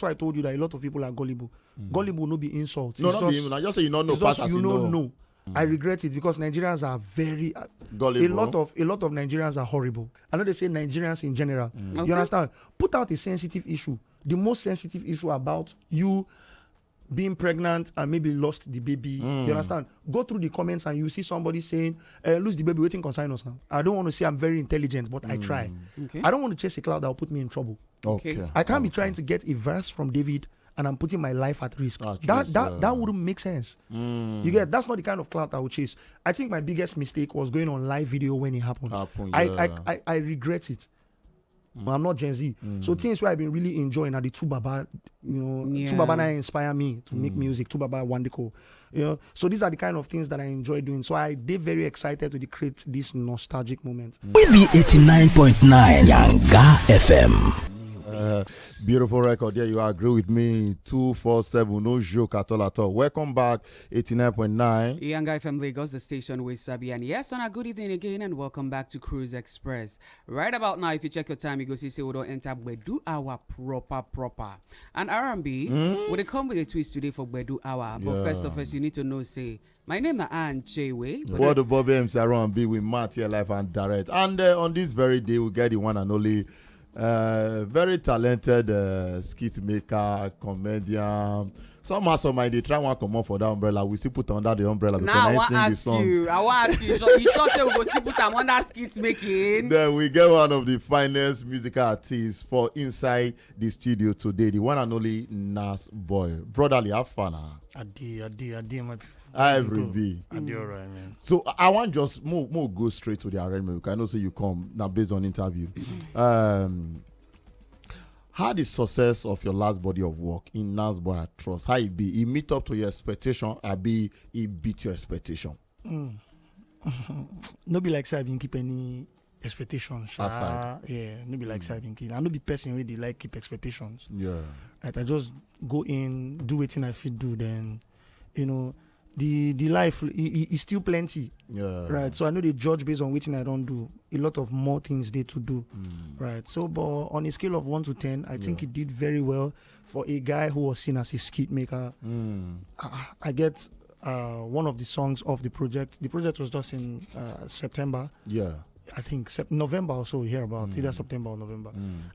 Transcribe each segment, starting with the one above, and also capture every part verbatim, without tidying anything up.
why I told you that a lot of people are gullible. Gullible no be insult. No, It's not be just, even. I just say you don't know it's pass just as you you don't know. know. I regret it because Nigerians are very uh, a Gullible. lot of a lot of Nigerians are horrible. I know they say Nigerians in general. You Okay. Understand? Put out a sensitive issue. The most sensitive issue about you being pregnant and maybe lost the baby. You understand? Go through the comments and you see somebody saying, uh, "Lose the baby, waiting consign us now." I don't want to say I'm very intelligent, but I try. Okay. I don't want to chase a cloud that will put me in trouble. Okay. Okay. I can't be trying to get a verse from David and I'm putting my life at risk. At that risk, that yeah. that wouldn't make sense. You get, that's not the kind of clout I would chase. I think my biggest mistake was going on live video when it happened. Happen, I, yeah. I, I I regret it. I'm not Gen Z. So things where I've been really enjoying are the two baba, you know, Yeah. two baba now inspire me to make music. Two baba Wandiko, you know. So these are the kind of things that I enjoy doing. So I did very excited to create this nostalgic moment. We be eighty-nine point nine Yanga F M. Uh, beautiful record. Yeah, you agree with me. Two four seven, no joke at all at all. Welcome back, eighty-nine point nine. Yanga F M Lagos, the station with Sabi. And yes, on a good evening again, and welcome back to Cruise Express. Right about now, if you check your time, you go see say we don't enter Gbedu Hour proper, proper. And R and B, we dey come with a twist today for Gbedu Hour. But first of all, you need to know say, my name na Ann Chewe. What above M C R and B with Matt here live and direct. And uh, on this very day, we get the one and only uh, very talented uh, skit maker, comedian. Somehow, somehow, they try one come up for that umbrella. We still put under the umbrella because Now I I wan sing the ask song. You, I wan ask you, you sure, you sure say we go still put am under skit making? Then we get one of the finest musical artists for inside the studio today, the one and only Nas Boy. Brotherly, how far now? Adi, Adi, Adi, my people. Every B. Adi, all right, man. So I want just more, more go straight to the arrangement. I know say you come now based on interview. Um, how the success of your last body of work in Nas Boy I Trust, how it be? It meet up to your expectation, I be it beat your expectation. No be like say I been keep any expectations. sha. Aside. Yeah, no be like say I been keep. I no be person wey dey like keep expectations. Yeah. Right, I just go in, do wetin I fit do. Then, you know, the the life e, e, e still plenty. Yeah. Right, so I know they judge based on wetin I don't do. A lot of more things they to do. Right, so but on a scale of one to ten, I think it did very well for a guy who was seen as a skit maker. I, I get uh, one of the songs of the project. The project was just in uh, September. Yeah. I think Sep- November or so, we hear about either September or November.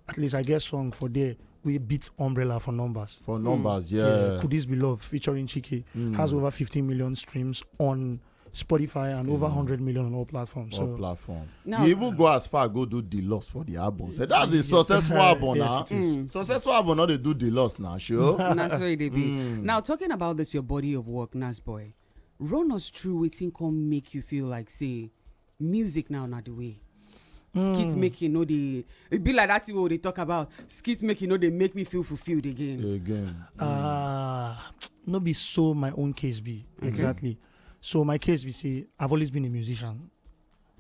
At least I get song for there. We beat Umbrella for numbers. For numbers, Yeah, yeah. Could This Be Love featuring Chike has over fifteen million streams on Spotify and over one hundred million on all platforms. All So platform. Now- You even go as far go do the loss for the album. So that's a Yes. successful Yeah, album yes, now. it is. Successful album, not they do the loss now, sure. That's where they be. Now, talking about this, your body of work, Nas Boy, run us through wetin come make you feel like say music now not the way. Skit making, no, they it be like that thing wey they talk about. Skit making, no, they make me feel fulfilled again. Again. Uh, no be so my own case be exactly. So my case be say I've always been a musician.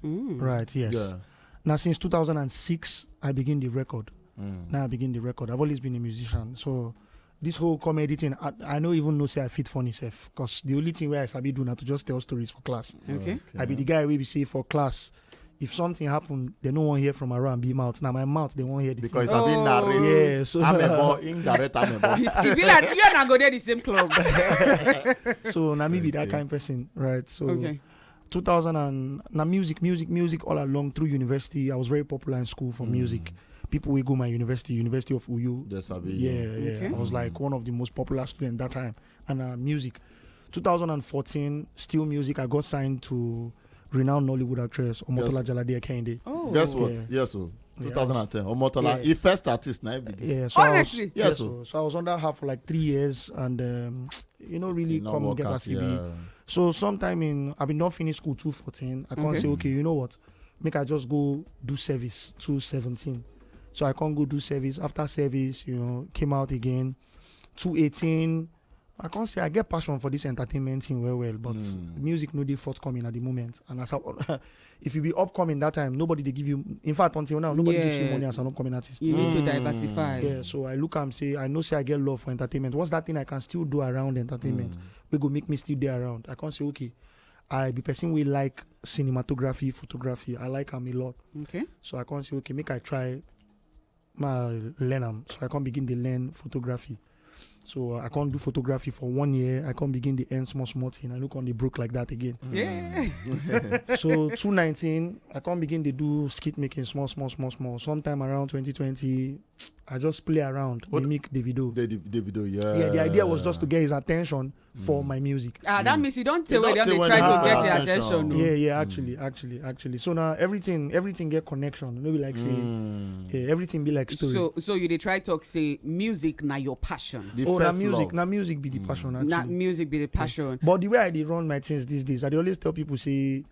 Right, yes. Yeah. Now since two thousand six, I begin the record. Now I begin the record. I've always been a musician. So this whole comedy thing, I, I no even know say I fit funny self. Because the only thing where I sabi do now to just tell stories for class. Okay. I be the guy wey be say for class, if something happen, they no one hear from around be mouth. Now my mouth, they won't hear the Because thing. I mean Oh. narrate. Yeah, so- I'm a boy, indirect, I'm a boy. It be like you and I go there the same club. So now me be that kind person, right? So Okay. two thousand and now music, music, music all along through university. I was very popular in school for music. People will go my university, University of Uyo. Yes, I be. Yeah, yeah. Okay. I was like one of the most popular students that time. And uh, music. two thousand fourteen, still music. I got signed to renowned Nollywood actress Omotola Jalade Kehinde. Oh. Guess what? Yeah. Yes, so Yeah, two thousand ten. Omotola, Yeah. he first artist now. Be this. Yeah, so I was- Honestly. Yes, yes, so. so, so I was under her for like three years, and um, you know, really It not come work get out, as it be. yeah. So sometime in I've been done finish school two fourteen. I can't Okay. say, okay, you know what? Make I just go do service two seventeen. So I can't go do service. After service, you know, came out again. Two eighteen. I can't say I get passion for this entertainment thing well, well, but music no dey forthcoming at the moment. And as I, if you be upcoming that time, nobody they give you. In fact, until now, nobody gives you Yeah. Money as an upcoming artist. You need to diversify. Yeah, so I look and say, I know say I get love for entertainment. What's that thing I can still do around entertainment? We go make me still there around. I can't say, okay, I be person we like cinematography, photography. I like am a lot. Okay. So I can't say, okay, make I try ma learn am. So I come begin dey learn photography. So I come do photography for one year. I come begin dey earn small small thing. I no come dey broke like that again. Yeah. So two nineteen, I come begin dey do skit making small small small small. Sometime around twenty twenty, I just play around, What- mimic Davido. The, the, the video, yeah. Yeah, the idea was just to get his attention for my music. Ah, that means you don't tell You where don't they tell try when to they get have your attention. attention. No? Yeah, yeah, actually, actually, actually. So now everything, everything get connection. No be like say, Mm. yeah, everything be like story. So, so you dey try talk say music na your passion. The Oh, na first music, love. na music be the passion actually. Na music be the passion. But the way I dey run my things these days, I dey always tell people say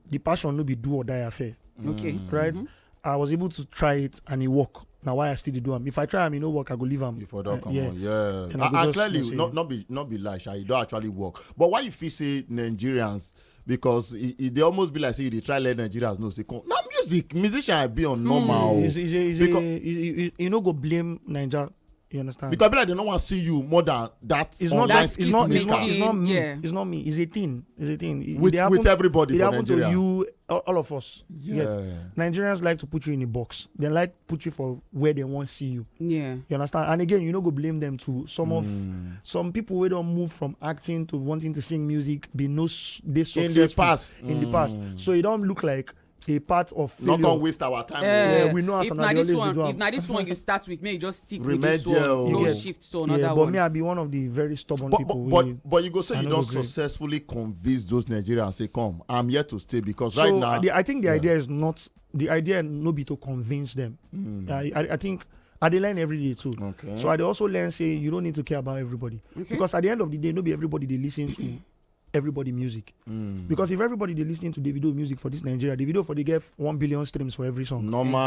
the passion no be do or die affair, Okay. right? I was able to try it and it work. Now why I still dey do am? If I try am, e no work, I go leave am. You for don Uh, come yeah. on, yeah. Then I And go I just clearly, know say- not not be not be lie, sha, e don actually work. But why you feel say Nigerians? Because e, e dey almost be like say you dey try let Nigerians know say come na music, musician I be on normal. It's, it's, a, it's, Because- a, it's, it's, you no go blame Naija. You understand? Because be like they no want see you more than that. It's not online that. It's not. skit It's not. maker. It's not me. Yeah. It's not me. It's a thing. It's a thing. It, With- it with happen- everybody It for happen to Nigeria. You, all, all of us. You get? Yeah. Nigerians like to put you in a box. They like put you for where they want see you. Yeah. You understand? And again, you no go blame them too. Some of Mm. some people wey don move from acting to wanting to sing music be no s- dey In the successful past. in the past. Mm. So e don look like a part of Not failure. Come waste our time. Yeah, Eh, we know as if una na dey this always one, dey do if am. Na this one you start with, may you just stick with Remain this there, one. oh. No You get? Shift to another Yeah, but one. Me, I be one of the very stubborn But, people. but, but, wey- but you go say I you no don go gree. Successfully convince those Nigerians say come, I'm here to stay because So right now. I, the- I think the Yeah. idea is not the idea no be to convince them. Mm. I, I, I think I dey learn every day too. Okay. So I dey also learn say you don't need to care about everybody Okay. Because at the end of the day, no be everybody dey listen to everybody music. Mm. Because if everybody dey listen to Davido music for this Nigeria, Davido for dey get one billion streams for every song. Normal.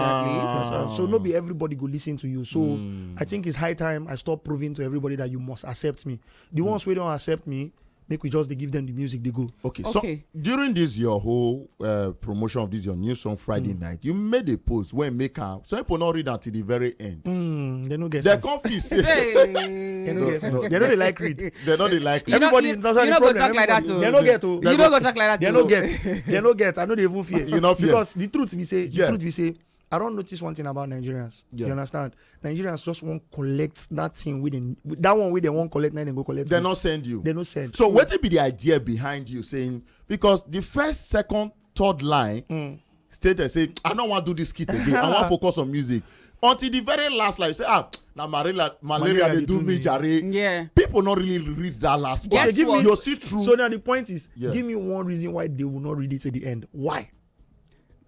Exactly. So, so no be everybody go listen to you. So Mm. I think it's high time I stop proving to everybody that you must accept me. The ones wey don't accept me, make we just dey give them the music they go. Okay, so Okay. During this your whole uh, promotion of this your new song Friday night, you made a post when make am so people not read until the very end. Mm, they no get They sense. Confuse. They no get sense. They no dey like read. They not dey like. You know- Everybody you- in Tanzania you no go problem. Talk like that Everybody- too. They no get to. You no go talk like that They too. No get. They no get. I know they even fear. You no fear. Because the truth be say, the Yeah. Truth be say, I don't notice one thing about Nigerians. Yeah. You understand? Nigerians just won't collect that thing with them. That one with them won't collect. Now they go collect. They It. Not send you. They no send. So what be the idea behind you saying because the first, second, third line Mm. stated say I don't want to do this skit again. I want focus on music. Until the very last line, you say ah, now malaria, malaria Malaria they dey do do me me. Jare. Yeah. People not really read that last part. Guess what? You see through. So now the point is, Yeah. Give me one reason why they will not read it to the end. Why?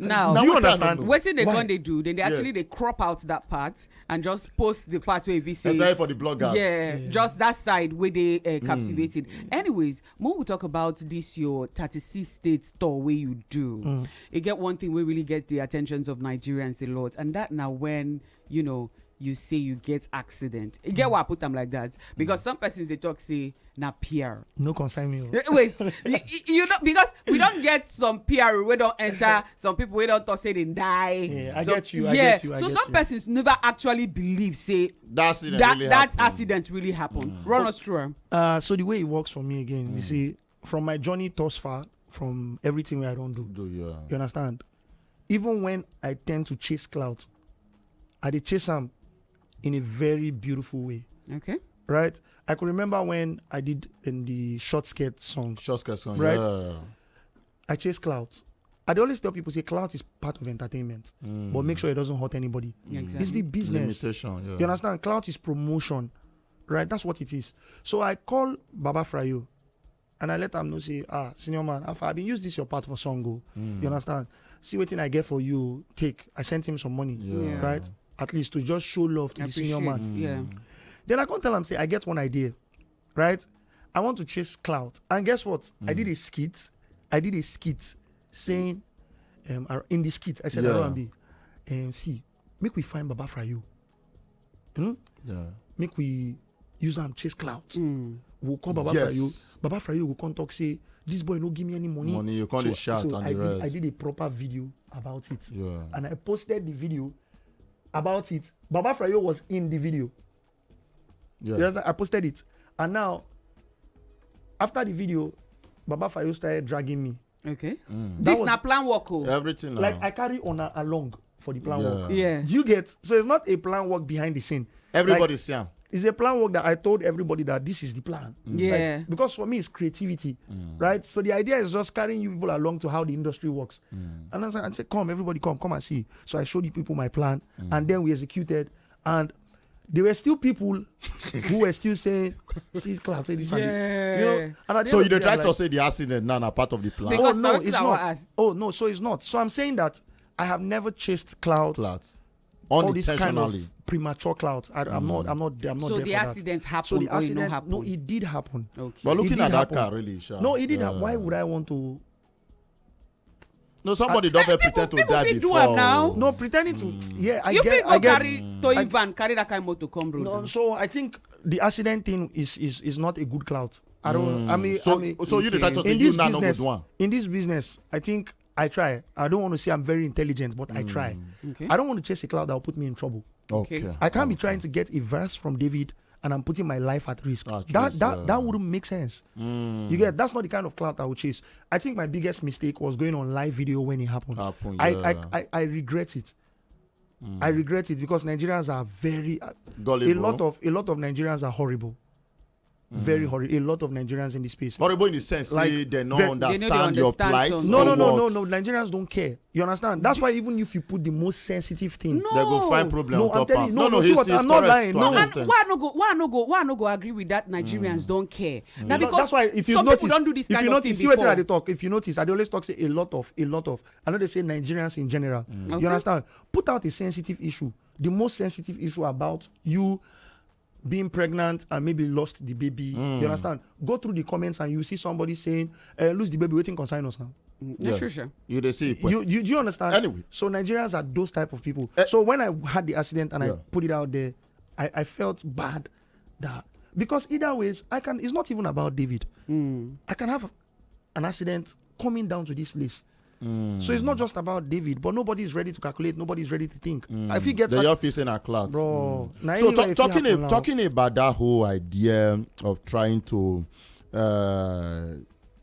Now, Do you Now, understand? Why? Wetin they Why? Come they do? Then they Yeah. Actually they crop out that part and just post the part where we say Especially for the bloggers. Yeah, Yeah. Just that side where they uh, captivated. Anyways, more we talk about this your thirty-six states tour where you do. You get one thing we really get the attentions of Nigerians a lot, and that now when you know you say you get accident, you get why I put them like that because some persons they talk say na P R. No concern me. Oh. Eh, wait, you, you know, because we don't get some P R we don't enter. Some people we don't talk say they die. Yeah, I So- get you, I yeah, get you, I so get some you. Persons never actually believe say That's it. that Really that happened. Accident really happened. Run us through. Am. Uh, so the way it works for me again, you see, from my journey thus far, from everything where I don't do, Do you? Uh, you understand? Even when I tend to chase clout, I dey chase am in a very beautiful way, Okay. Right? I could remember when I did in the short skirt song. Short skirt song. Right? Yeah. I chase clout. I dey always tell people say clout is part of entertainment, but make sure it doesn't hurt anybody. Exactly. It's the business. Limitation. Yeah. You understand? Clout is promotion, right? That's what it is. So I call Baba Frayo and I let him know say, ah, senior man, I've, I've been use this your part for song go. You understand? See what thing I get for you, take. I sent him some money, Yeah. Yeah. Right? At least to just show love to the senior man. Yeah. Then I come tell him say I get one idea, right? I want to chase clout, and guess what? I did a skit. I did a skit saying, um, ar- in the skit I said, Yeah. "Around be, and see, make we find Baba Frayo. Hmm? Yeah. Make we use am chase clout. We'll call Baba Yes. Frayo. Baba Frayo will come talk say this boy no give me any money. Money, you call so, the shout so and I the did, rest. I did a proper video about it, Yeah. and I posted the video about it. Baba Frayo was in the video. Yeah. You understand? I posted it, and now after the video, Baba Frayo started dragging me. Okay. That This was- na plan work. Oh. Everything. Now. Like I carry on a- along. for the plan work. Yeah. Do you get? So it's not a plan work behind the scene. Everybody see am. It's a plan work that I told everybody that this is the plan. Yeah. Like, because for me, it's creativity, right? So the idea is just carrying you people along to how the industry works. And I said, I said, come, everybody, come, come and see. So I showed you people my plan, and then we executed. And there were still people who were still saying, "See clout, say this one." You know, Yeah. and at the So end you of dey the day, try to like, say the accident now na part of the plan. Because Oh na no, wetin it's I wan not. Ask. Oh no, so it's not. So I'm saying that I have never chased clout, Clout. all this kind Unintentionally. Of premature clout. I, I'm not. I'm not. I'm not So there the for accident that. happened, So the or it no accident, happen? No, it did happen. Okay. But looking It at did that happen. car, really, sha. No, it did Yeah. happen. Why would I want to? No, somebody don't fit People- pretend to people die fit do before. am now. No, pretending to. Yeah, I you get. fit go I get. Carry towing van, carry that kind motor come road. No, Now. So I think the accident thing is is is not a good clout. I don't. I mean, So, I mean, so you dey try to say in you this now no go business, do am. In this business, I think I try. I don't want to say I'm very intelligent, but I try. Okay. I don't want to chase a clout that will put me in trouble. Okay. Okay. I can't be trying to get a verse from David and I'm putting my life at risk. At that risk, that yeah. That wouldn't make sense. Mm. You get? That's not the kind of clout I would chase. I think my biggest mistake was going on live video when it happened. Happen, I, yeah. I, I I regret it. I regret it because Nigerians are very uh, Gullible. A lot of a lot of Nigerians are horrible. Very horrible. A lot of Nigerians in this space. Horrible in the sense, Like, say they no they- understand, They no dey your understand plight. something. No, or no, no, what? No, no. Nigerians don't care. You understand? That's why even if you put the most sensitive thing, No. They go find problem No, on top I'm telling am. you, No, no, no, no, see he's, what, he's I'm not correct lying, to no. an And extent. why I no go? Why I no go? Why I no go agree with that? Nigerians don't care. Now No, because that's why if you some notice, people don't do this if kind you of notice, thing see what I before. Talk. If you notice, I dey always talk say a lot of a lot of. I know they say Nigerians in general. You Okay. Understand? Put out a sensitive issue, the most sensitive issue about you being pregnant and maybe lost the baby. You understand? Go through the comments and you see somebody saying, uh, "Lose the baby, wetin concern us now." Mm, that's Yeah. true, sure. You dey see it. You, you do you understand? Anyway. So Nigerians are those type of people. Eh, so when I had the accident and I Yeah. put it out there, I, I felt bad that because either ways, I can. It's not even about David. I can have an accident coming down to this place. So it's not just about David, but nobody is ready to calculate. Nobody is ready to think. I feel get The as- your facing a clout. bro. Now So anyway, ta- if it talking happen a, now- talking about that whole idea of trying to uh,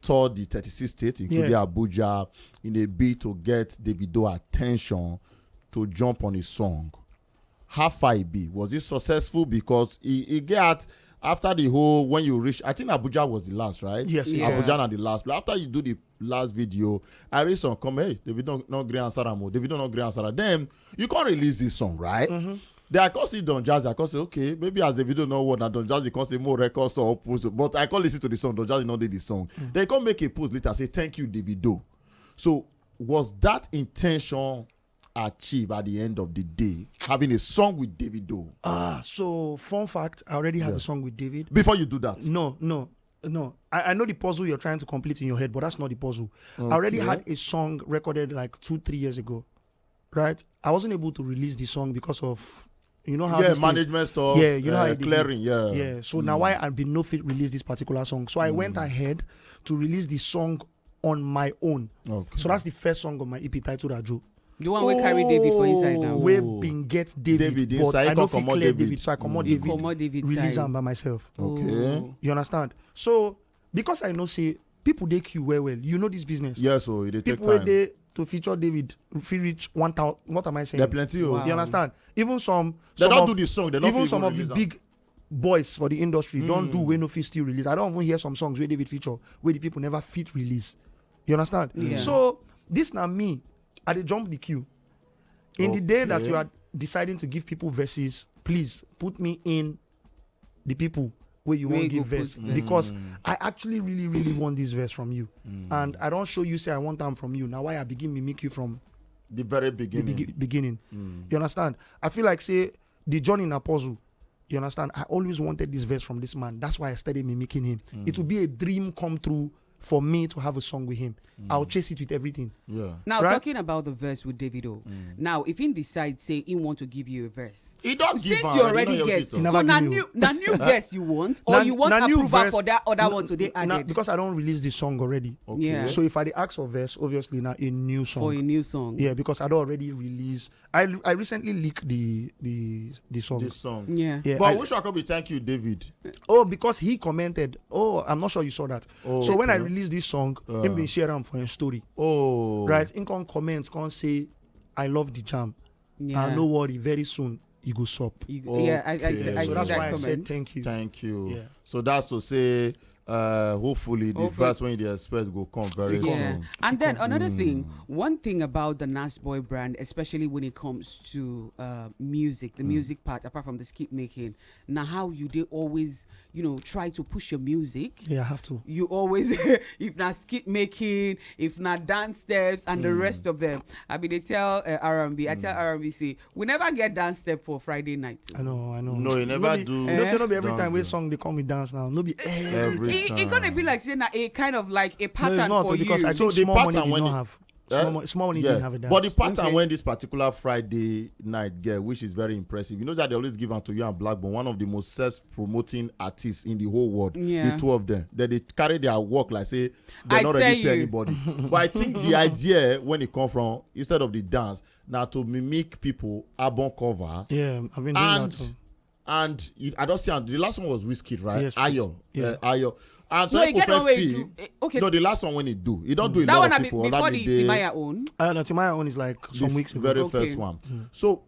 tour the thirty-six states, including Yeah. Abuja, in a bid to get Davido attention to jump on his song. How far it be? Was it successful? Because it, it get after the whole when you reach, I think Abuja was the last, right? Yes, it Yeah. was. Abuja na the last. But after you do the last video, I read some comment. Hey, Davido no gree answer am o. Davido no gree answer am. Then you can't release this song, right? Then I come see Don Jazzy. I come say, okay, maybe as Davido no word, na Don Jazzy come say more records or post. But I come listen to the song. Don Jazzy no dey the song. Then he come make a post later say thank you, Davido. So was that intention achieved at the end of the day? Having a song with Davido. Ah, so fun fact, I already have Yeah. a song with David. Before you do that, No, no, no. I, I know the puzzle you're trying to complete in your head, but that's not the puzzle. I already Okay. had a song recorded like two, three years ago, right? I wasn't able to release the song because of you know how yeah, these things- management stuff. Yeah, you know how uh, it is. Clearing, yeah. Yeah, so now I have been no fit release this particular song. So I went ahead to release the song on my own. Okay. So that's the first song on my E P titled Ajo. The one wey carry David for inside now. Oh. Wey been get David, David but inside, I he no come fit comot clear David. David, so I comot Mm. David, Comot David release side. Am by myself. Okay. Oh. You understand? So because I know say people dey queue well well. You know this business. Yes, so it dey take People wey time. Dey to feature David fit reach one thousand. What am I saying? There plenty. Oh. Wow. You understand? Even some, They some don't of, do this song. They don't even fit some even of the release am. Big boys for the industry don't do Mm. wey no fit still release. I don't even hear some songs where David feature where the people never fit release. You understand? Yeah. So this na me. I dey jump the queue. In the day that Okay. You are deciding to give people verses, please put me in the people where you Where want you give go verse put verse. because Mm. I actually really really want this verse from you, Mm. and I don't show you say I want them from you. Now why I begin mimic you from The very the beginning. begi- beginning? Mm. You understand? I feel like say the journey in a puzzle. You understand? I always wanted this verse from this man. That's why I started mimicking him. Mm. It would be a dream come true for me to have a song with him. Mm. I'll chase it with everything. Yeah. Now Right? Talking about the verse with Davido. Mm. Now, if he decide say he want to give you a verse, He don't give since am, you he already no hear get, it, oh. Never so na give you. New na new verse you want, or Na- you want na new approval verse- for that other na- one to dey na- added? Because I don't release this song already. Okay. Yeah. So if I dey ask for verse, obviously now a new song. For a new song. Yeah, because I don't already release. I I recently leaked the the the song. This song. Yeah. Yeah, But I- which one could be thank you, David? Oh, because he commented. Oh, I'm not sure you saw that. Oh, So when I okay. released this song, Uh. Him been share am for his story. Oh. Right? Him come comment, come say, "I love the jam." Yeah. And no worry, very soon e go sup. You, yeah, I, I, I, Okay. I So see that's that why I comment. Said thank you. Thank you. Yeah. So that's to say, uh, hopefully the Hopefully. verse when they express go come very Yeah. soon. And then another Mm. thing, one thing about the Nas Boy brand, especially when it comes to uh, music, the Mm. music part, apart from the skit making, now how you they always, you know, try to push your music. Yeah, I have to. You always, if not skit making, if not dance steps, and the Mm. rest of them. I mean, they tell uh, R and B. I tell Mm. R and B say we never get dance step for Friday night. I know, I know. No, you never be, do. You know, say no be every Don't time we do. Song they call me dance now. No be eh, Every It, it gonna be time. Like saying that a kind of like a No, it's pattern not for because you. I So think the small money pattern did when not it- have. Eh? Small, mo- small money Yeah. didn't have a dance. But the pattern Okay. When this particular Friday night girl, which is very impressive, you know that they always give unto you and Blackbone, one of the most self promoting artists in the whole world. Yeah. The two of them, that they carry their work like say they're I not tell ready to you. Anybody. But I think the idea when it come from, instead of the dance, now to mimic people album cover. Yeah, I've been doing And that too. And you, I don't see. The last one was Wizkid, right? Yes, Ayo, yeah. uh, Ayo. And No, some you people get one feel- way you do. Eh, okay. No, the last one when he do, he don't do a That lot one of I be- people. before the Olamide, Timaya own. Uh, no, Timaya own is like some the weeks ago. Very Okay. First one. Mm. So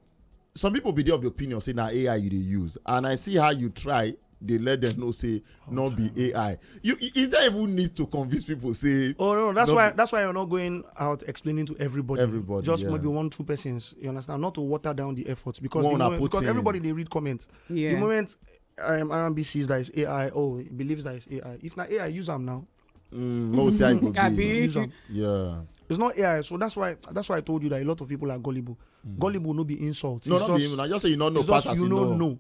some people be there of the opinion say now A I you they use, and I see how you try. They let them know say not be A I. You, you- is there even need to convince people say? Oh no, that's No, why be- that's why you're not going out explaining to everybody. Everybody, Just yeah. Maybe one, two persons. You understand? Not to water down the efforts because One the na moment, put because in. Everybody they read comments. Yeah. The moment um, R and B sees that it's A I, oh, it believes that it's A I. If not A I use them now, Mm, no, say I go Abi. be. Use them. Yeah. It's not A I, so that's why that's why I told you that a lot of people are gullible. Mm. Gullible no be insult. No, It's not just, be even. I just say you not know it's just pass as you you don't know. Know.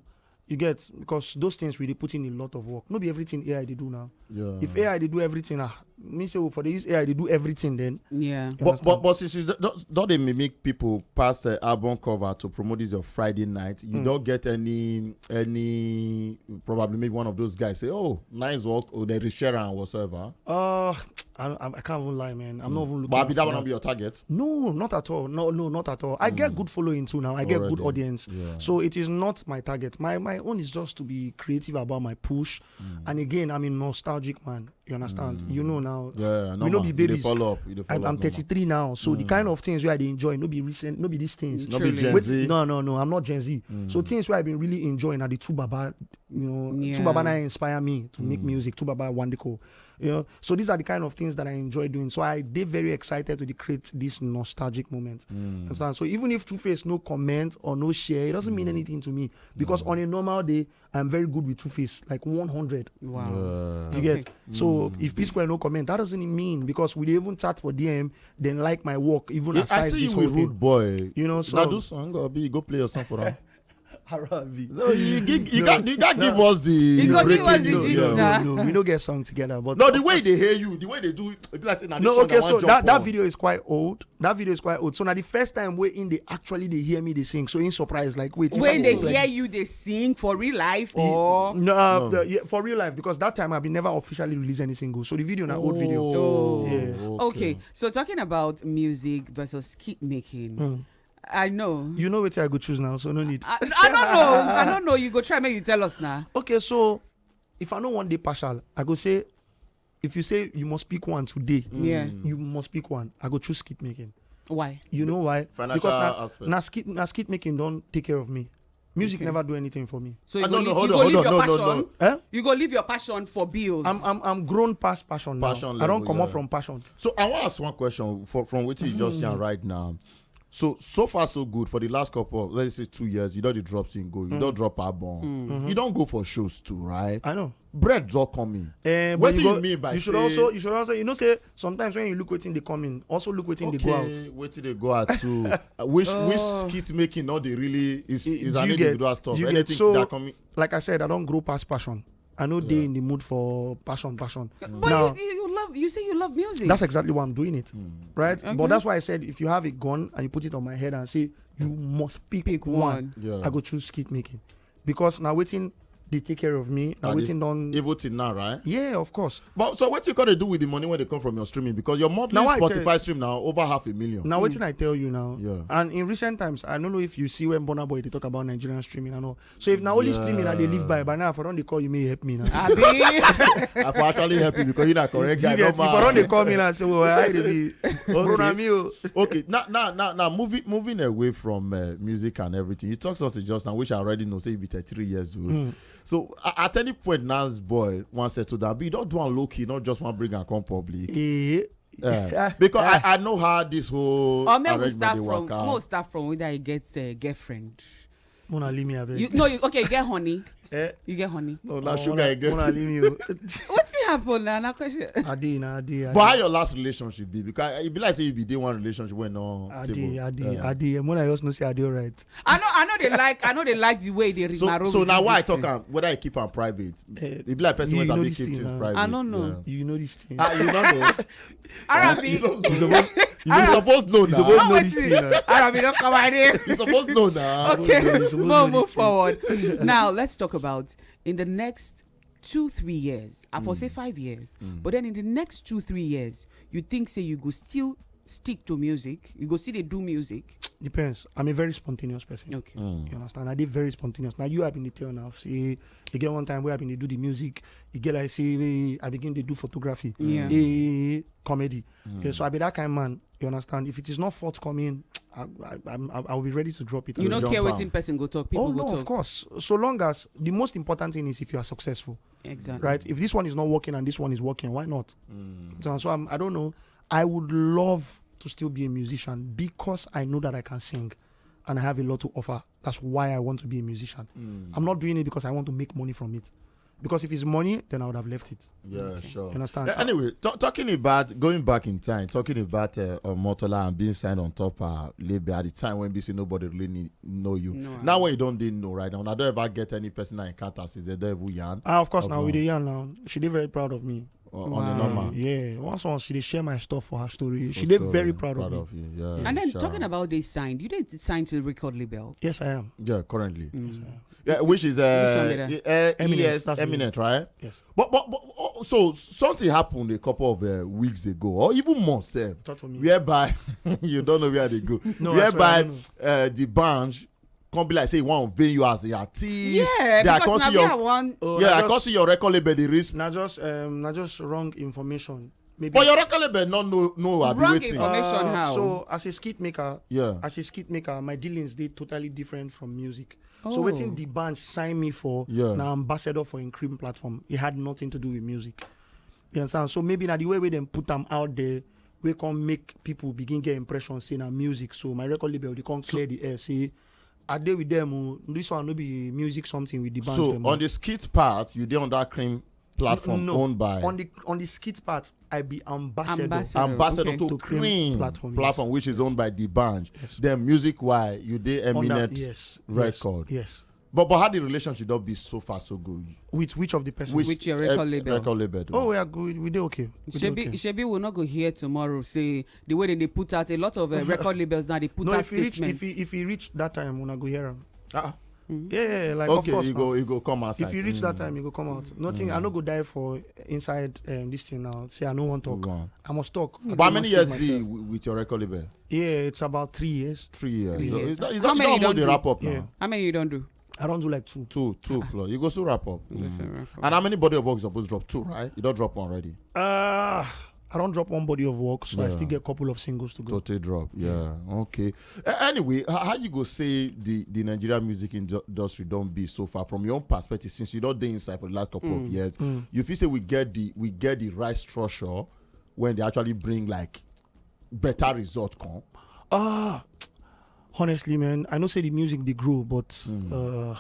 You get because those things we they put in a lot of work. No be everything A I they do now. Yeah. If A I they do everything, ah, me say oh, for they use A I they do everything then. Yeah. But but but since you don't, don't they mimic people past the album cover to promote this your Friday night, you Mm. Don't get any any probably maybe one of those guys say, "Oh, nice work," or they reshare and whatsoever. Uh, I, I I can't even lie, man. I'm not even looking. But I be Out that for one that. Not be your target. No, not at all. No, no, not at all. I get good following too now. I get good Already. Audience. Yeah. So it is not my target. My my own is just to be creative about my push. And again, I'm a nostalgic man. You understand? You know now. Yeah, We normal. no be You dey babies. Follow up. You dey I'm, follow I'm up normal. Thirty-three now, so the kind of things where I dey enjoy, no be recent, no be these things. No be Truly. Gen Wait, Z. No, no, no. I'm not Gen Z. So things where I've been really enjoying are the two baba, you know, Yeah. two baba now inspire me to make music. Two baba one deco. You know, so these are the kind of things that I enjoy doing. So I dey very excited to create this nostalgic moment. Understand? So even if Two Face no comment or no share, it doesn't mean anything to me because on a normal day, I'm very good with Two Face, like one hundred. Wow. You get so if P Square no comment, that doesn't mean because we dey even chat for D M, then like my work, even Yeah, aside I see this you whole with thing. Rude Boy. You know, so Now do song or be go play your song for them. R and B. No, you give you No. got you got No. Give us the. You go give us breaking the news. gist no, now. no, no, we don't get song together. But No, of the way course- they hear you, the way they do, it be like say, "Nah, this No, song okay, I so want that, jump that on." Video is quite old. That video is quite old. So now the first time we in they actually they hear me they sing. So in surprise, like wait, you When sing they like hear this? You, they sing for real life The- or no, uh, No. the- yeah, for real life because that time I've been never officially released any single. So the video na old video. Oh. Yeah. Okay. So talking about music versus skit making, Mm. I know. You know what I go choose now, so no need. I, I don't know. I don't know. You go try make you tell us now. Okay, so if I know one day partial, I go say, if you say you must pick one today, Yeah. You must pick one. I go choose skit making. Why? You know why? Financial Because na, aspect. na skit na skit making don't take care of me. Music Okay. Never do anything for me. So you Ah, go no, no, leave, hold you on, go hold leave on, your no, no, passion. no. Eh? You go leave your passion for bills. I'm I'm I'm grown past passion now. Passion I don't level, come up yeah. From passion. So I want to ask one question for from what you just hear right now. So so far so good for the last couple of, let's say, two years. You don't drop single, you don't drop album, you don't go for shows too, right? I know. Bread drop coming. Eh, What but do you, you go- mean by you should say- also you should also you know say sometimes when you look wetin dey come in, also look wetin dey go out. Okay, wait till they go out too. Uh, which which Oh. Skit making not they really is Eh, is do an you get- individual stuff. do you get- Anything so- that coming. Like I said, I don't grow past passion. I know they Yeah. In the mood for passion, passion. But Now you, you love. You say you love music. That's exactly why I'm doing it, right? Okay. But that's why I said if you have a gun and you put it on my head and say you must pick, Pick one, one. Yeah. I go choose skit making because now waiting dey take care of me. Na Na the- wetin don. Even till now, right? Yeah, of course. But so what you gonna do with the money when they come from your streaming? Because your monthly Now I tell- Spotify stream now over half a million. Now wetin I tell you now? Yeah. And in recent times, I don't know if you see when Burna Boy dey talk about Nigerian streaming and all. So if na only Yeah. streaming I dey live by, by now I for don dey call you may help me now. Abi. I for actually help you because you na correct Do guy. you get? If I Normal. don dey call me now, say, well, I dey be. Bro, na me o. Okay, now now now now moving moving away from uh, music and everything, you talk something just now which I already know. Say you be thirty-three years old. Mm. So a- at any point now, this boy wants settle down. But you don't do one low key, not just one bring and come public. Eh, Yeah. Because I, I know how this whole Or may we arrangement start dey from work out. May we start from whether he gets a girlfriend. Mona, leave me abeg. You no, you okay? You get honey. Eh? You get honey. No, na Oh, sugar Mona, I get. Mona, leave me o. What happen now? Na question. I dey, na I dey. I But how dey. Your last relationship be? Because e be like say you be dey one relationship wey no I stable. dey, I dey, Yeah. I dey. Mona just know say I dey alright. I know. I know they like. I know they like the way they So, rigmarole so with now you why I this talk thing. am whether I keep am private. Eh, E be like person you wey know sabi this keep thing things now. private. I don't know. Yeah. You know this thing. Ah, you don't know. Arabi. You suppose, you suppose know You suppose now. know this thing now. Arabi, don't come my name. You suppose know now. Okay, You suppose we'll know move this thing. Forward. Now let's talk about in the next two, three years. I for say five years, but then in the next two, three years, you think say you go still stick to music? You go still dey do music? Depends. I'm a very spontaneous person. Okay. You understand? I dey very spontaneous. Now you have been the tell now. See, you get one time where I been dey do the music. You get like say I begin to do photography. Yeah. Eh, comedy. Yeah, so I be that kind of man. You understand? If it is not forthcoming, I, I, I'm- I, I will be ready to drop it. You I don't will care jump what out. In person go talk. People Oh go no, talk. Of course. So long as the most important thing is if you are successful, Exactly. Right? If this one is not working and this one is working, why not? So, so I'm, I don't know. I would love to still be a musician because I know that I can sing, and I have a lot to offer. That's why I want to be a musician. I'm not doing it because I want to make money from it. Because if it's money, then I would have left it. Yeah, sure. You understand? Uh, anyway, t- talking about going back in time, talking about uh, Omotola and being signed on top uh, label at the time when B C nobody really need, know you. No, Now I- when you don't didn't know right now, I don't ever get any personal encounter since they don't even yarn. Ah, of course, now Of we no. dey yarn now. She dey very proud of me. Uh, on the Wow. normal. Yeah, once once she dey share my stuff for her story. She For dey story, very proud of me. You. Yeah, And then sure. Talking about this signed, you did sign to a record label. Yes, I am. Yeah, currently. Mm. Yeah, which is uh, Which one be that? uh, Eminent, E S, that's the Eminent, right? Yes. But but but oh, so something happened a couple of uh, weeks ago, or even months, uh, Talk to me. whereby you don't know where they go. No, I swear, I Whereby don't know. uh, the band come be like say one vein you as the artist. Yeah, They are because come now see we your, are one. Oh, yeah, na I come just- see your record label. They risk. Na just um, na just wrong information. Maybe. But your record label not know know I be Wrong waiting. information. Uh, How? So as a skit maker, Yeah. as a skit maker, my dealings dey totally different from music. Oh. So wetin the band sign me for, Yeah. na ambassador for Encream platform. It had nothing to do with music. You understand? So maybe na the way wey dem put am out there, wey come make people begin get impression say na music. So my record label dey come clear the air say I dey with them. Oh, this one no be music something with the band. So dem, on oh. the skit part, you dey on that cream platform No, owned by. On the on the skit part, I be ambassador. Ambassador. Ambassador Okay. to, To Cream Cream platform, platform, yes. Which is owned by the band. Yes. Then music wise, you dey On that- Eminent yes, yes, record. Yes. But but how the relationship don't be so far so good? With which of the person? Which, Which your record uh, label? Record label. Oh, we are good. We dey okay. We dey Shebi, okay. Shebi will not go here tomorrow. Say the way that they put out a lot of uh, record labels now, they put No, out if you reach, statements. if you, if you reach that time, una go hear am. Ah, Yeah, yeah, like okay, of course. you go Now. You go come outside. If you reach that Mm. Time, you go come out. Nothing. I no go die for inside um, this thing now. Say I no want talk. Go on. I must talk. I But how must many save years myself. Did you with your record label? Yeah, it's about three years. Three years. Three So years. It's, not- it's, How not- many it's almost don't a do? Wrap up Yeah. Now. How many you don't do? I don't do like two. Two, two plus. You go still wrap up. That's Mm. a wrap up. And how many body of works of those drop? Two, right? You don't drop one already. Uh, I don't drop one body of work, so I Yeah. Still get a couple of singles to go. Total drop. Yeah. Okay. Uh, anyway, h- how you go say the the Nigerian music indu- industry don't be so far from your own perspective, since you don't dey inside for the last couple of Mm. years? Mm. You feel say we get the we get the right structure when they actually bring like better result come. Ah, honestly, man, I know say the music dey grow, but Mm. uh,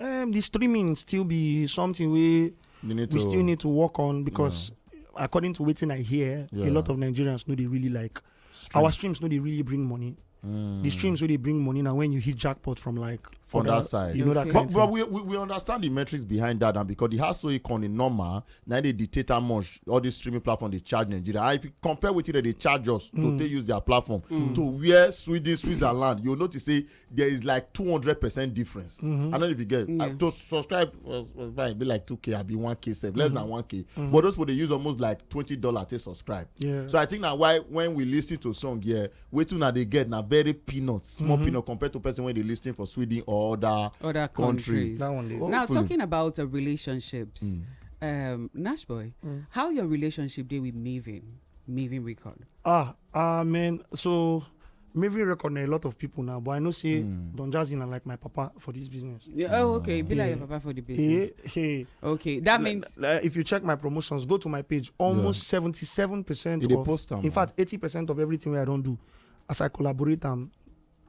um, the streaming still be something we You need we to still need to work on because according to wetin I hear, Yeah. A lot of Nigerians no dey really like stream. Our streams no dey really bring money. Mm. The streams wey dey bring money na when you hit jackpot from like for on that side. You know that Okay. kind But, thing. but we, we, we understand the metrics behind that, and because the household economy normal, now they dictate how much all these streaming platforms they charge Nigeria. And if you compare with it, they charge us to take use their platform to where Sweden, Switzerland, you'll notice say there is like two hundred percent difference. I don't know if you get Yeah. uh, to subscribe was, was buying be like two K, I be one K self, less than one K. But those people they use almost like twenty dollars to subscribe. Yeah. So I think now why when we listen to song here, wait till now they get now very peanuts, small peanut compared to person when they listen for Sweden or other Other countries. countries. That one. Dey. Oh, Now, hopefully. talking about uh, relationships, um, Nash Boy, how your relationship did with Maven, Maven Record? Ah, uh, man. So Maven Record na a lot of people now, but I know say Don Jazzy na like my papa for this business. Yeah, oh, okay. Be like Yeah. your papa for the Hey, business. Hey, Okay, that means uh, if you check my promotions, go to my page. Almost seventy-seven percent. You dey of, post am, in man. Fact, eighty percent of everything where I don't do, as I collaborate, I'm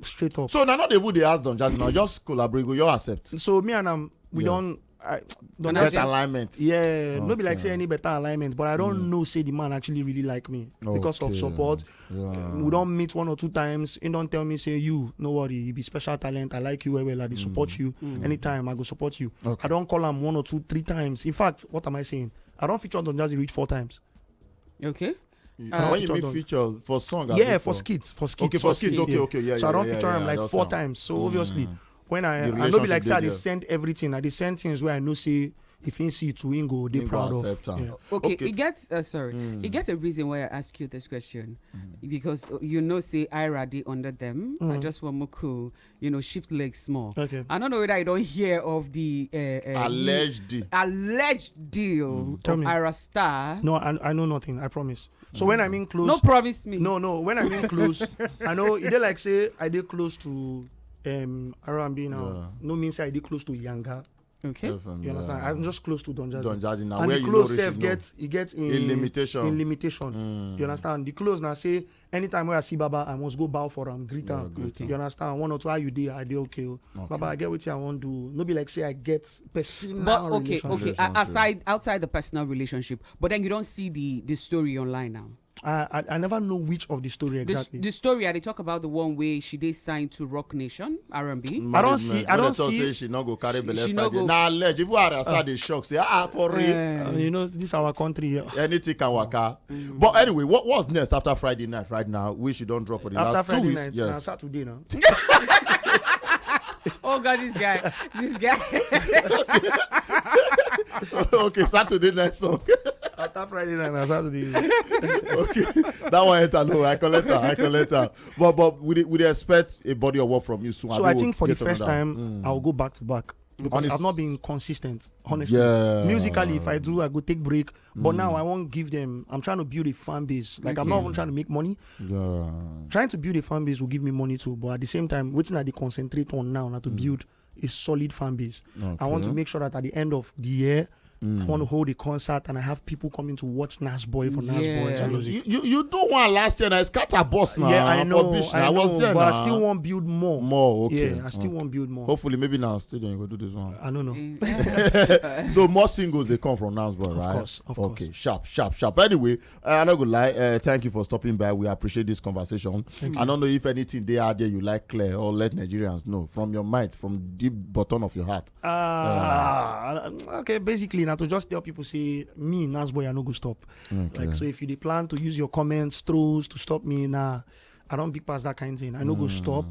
straight up. So now not even they ask Don Jazzy now, just collaborate, go you accept. So me and am we Yeah. don't. I don't Can Get I say- alignment. Yeah, no be like Okay. say any better alignment, but I don't know say the man actually really like me because of Okay. Support. Yeah. We don't meet one or two times. He don't tell me say you no worry, you be special talent. I like you well, well. I dey support you anytime. I go support you. Okay. I don't call him one or two, three times. In fact, what am I saying? I don't feature Don Jazzy reach four times. Okay. You- Uh, when you Feature meet Don- feature for song, Yeah, abi for skits, for skits, Okay, for skits. Okay, okay, yeah, So I yeah, don't yeah, feature yeah, him I like just four understand. times. So obviously, when I The I know be like relationship say I dey dey there. Send everything. I dey send things where I know say if he see it to him go, they Him go proud of. Accept am. Yeah. Okay, Okay. It gets uh, sorry. It gets a reason why I ask you this question because uh, you know say Ira dey under them. I just want more cool, you know, shift legs small. Okay. I don't know whether I don't hear of the uh, uh, Alleged. alleged deal Tell of me. Ira Star. No, I, I know nothing. I promise. So when I'm in close, No promise me. No, no. When I'm in close, I know they like say I dey close to um R and B now. Yeah. No means I dey close to Yanga. Okay. F M, You understand? yeah. I'm just close to Don Jazzy. Don Jazzy now. And Where the you close know self Rishi know. Get it get in, In limitation. In limitation. You understand? The close now say anytime where I see Baba, I must go bow for him, greet him. greet Okay. You understand? One or two, how you dey? I dey okay. Oh. Baba, I get what I want do. No be like say I get personal But okay, relation. okay. Relationship. a- Aside outside the personal relationship, but then you don't see the the story online now. I, I I never know which of the story The, exactly. the story I dey talk about the one way she dey signed to Roc Nation R and B. I don't see. I When don't talk see. Say she not go carry belle She no Friday. Go- Now alleged. People are outside the shock. Say ah for real. Uh, Uh, you know, this our country here. Anything can work out. But anyway, what what's next after Friday night? Right now, we should don't drop for the After last two Friday weeks. night, Yes. Now Saturday now. Oh God, this guy, this guy. Okay, Saturday night song. After Friday night, now Saturday. Okay, that one enter low. I collect her. I collect her. But but we dey- we dey expect a body of work from you soon. So Abi I we think for the get first another time, one. Mm. I'll go back to back because Honest- I've not been consistent. Honestly, Yeah. Musically, if I do, I go take break. But now I won't give them. I'm trying to build a fan base. Like I'm not Okay. even trying to make money. Yeah. Trying to build a fan base will give me money too. But at the same time, waiting at the concentrate on now, now to build a solid fan base. I want to Okay. Make sure that at the end of the year, I want to hold a concert and I have people coming to watch Nas Boy for Nas Boy. Yeah. Music. You, you you do one last year. I scatter boss now. Yeah, I know. For Bish, I now. I was know, there but now. I still won't build more. More. Okay. Yeah, I still Okay. Won't build more. Hopefully, maybe now stadium you go do this one. I don't know. Mm. So more singles they come from Nas Boy, right? Course, of Okay, sharp, sharp, sharp. Anyway, uh, I'm not gonna lie. Uh, thank you for stopping by. We appreciate this conversation. I don't know if anything they are there you like clear or let Nigerians know from your mind, from deep bottom of your heart. Uh, okay, basically, now to just tell people say me, Nas Boy, I no go stop. Like, so if you dey plan to use your comments, trolls to stop me, nah, I don't big pass that kind thing. I no go stop.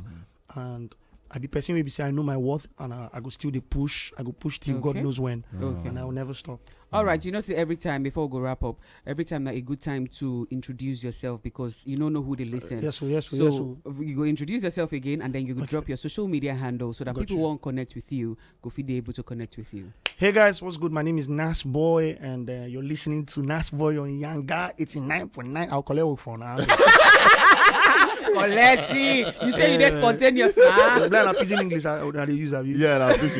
And I be person wey be say I know my worth, and I, I go still dey push. I go push till God Okay. Knows when, Okay. And I will never stop. All right, you know, say every time before we go wrap up, every time that a good time to introduce yourself because you don't know who they listen. Yes, so yes, so So yes. So. You go introduce yourself again, and then you go drop your social media handle so that Got people you. Won't connect with you. Go fit dey able to connect with you. Hey guys, what's good? My name is Nas Boy, and uh, you're listening to Nas Boy on Yanga eighty-nine point nine. I'll collect work for now. Colletti, you say you dey spontaneous, huh? Blind and pidgin English, I, I dey use. Abi? Yeah, na big